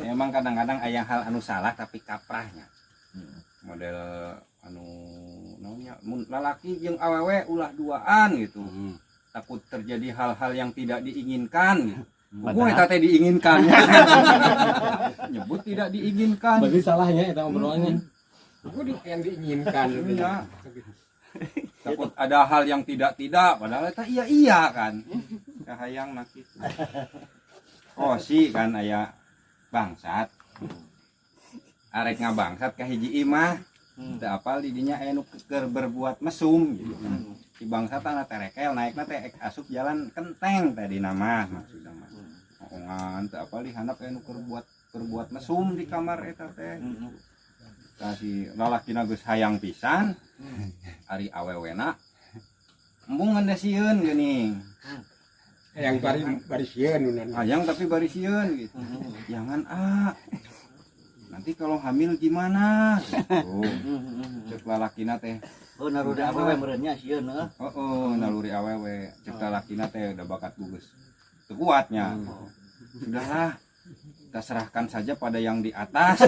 Emang kadang-kadang aya hal anu salah tapi kaprahnya. Model anu naonnya, mun lalaki jeung awewe ulah duaan gitu. Takut terjadi hal-hal yang tidak diinginkan gitu. Hukum eta teh diinginkan. Nyebut tidak diinginkan. Berarti salahnya eta obrolannya. Itu yang diinginkan. Iya. Takut ada hal yang tidak-tidak, padahal eta iya iya kan. Kahayang nak kitu. Oh si kan aya bangsat. Arek ngabangsat ka hiji imah. Teu apal di dinya aya nu keur berbuat mesum gitu kan. Si bangsat tanah terekel naikna teh ek asup jalan kenteng tadi nama maksudna mah. Oongan teu apal di handap aya nu keur buat mesum di kamar eta teh. Kasih lalakina geus hayang pisan. Ari awewena embung ngan geuning. Yang bari bari sieun unan. Hayang tapi bari sieun gitu. Jangan ah. Nanti kalau hamil gimana? Gitu. Cek lalakina teh. Oh, naluri awewe meureun nya sieun heuh. Oh, naluri awewe. Cek lalakina teh udah bakat gugus. Teu kuatnya. Sudahlah. Kita serahkan saja pada yang di atas.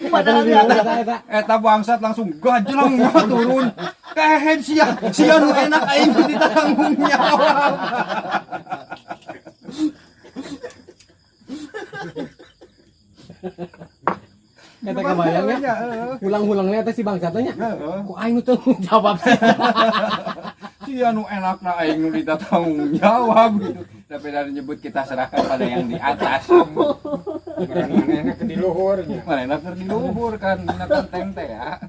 Padahal di atas. Eta eta. Eta bangsat langsung gajleng turun. Kehed sia, sia nu enak aing ditanggung jawab. Eta kebayang ya. Hulang-hulangnya eta si bangsatnya. Heeh. Kok aing nu teu jawab sih. Sia nu enakna aing nu ditanggung jawab gitu. Tapi dari nyebut kita serahkan pada yang di atas. Orang manehna ke di luhur nya. Manehna keur di luhur kan, dina kenteng teh ya.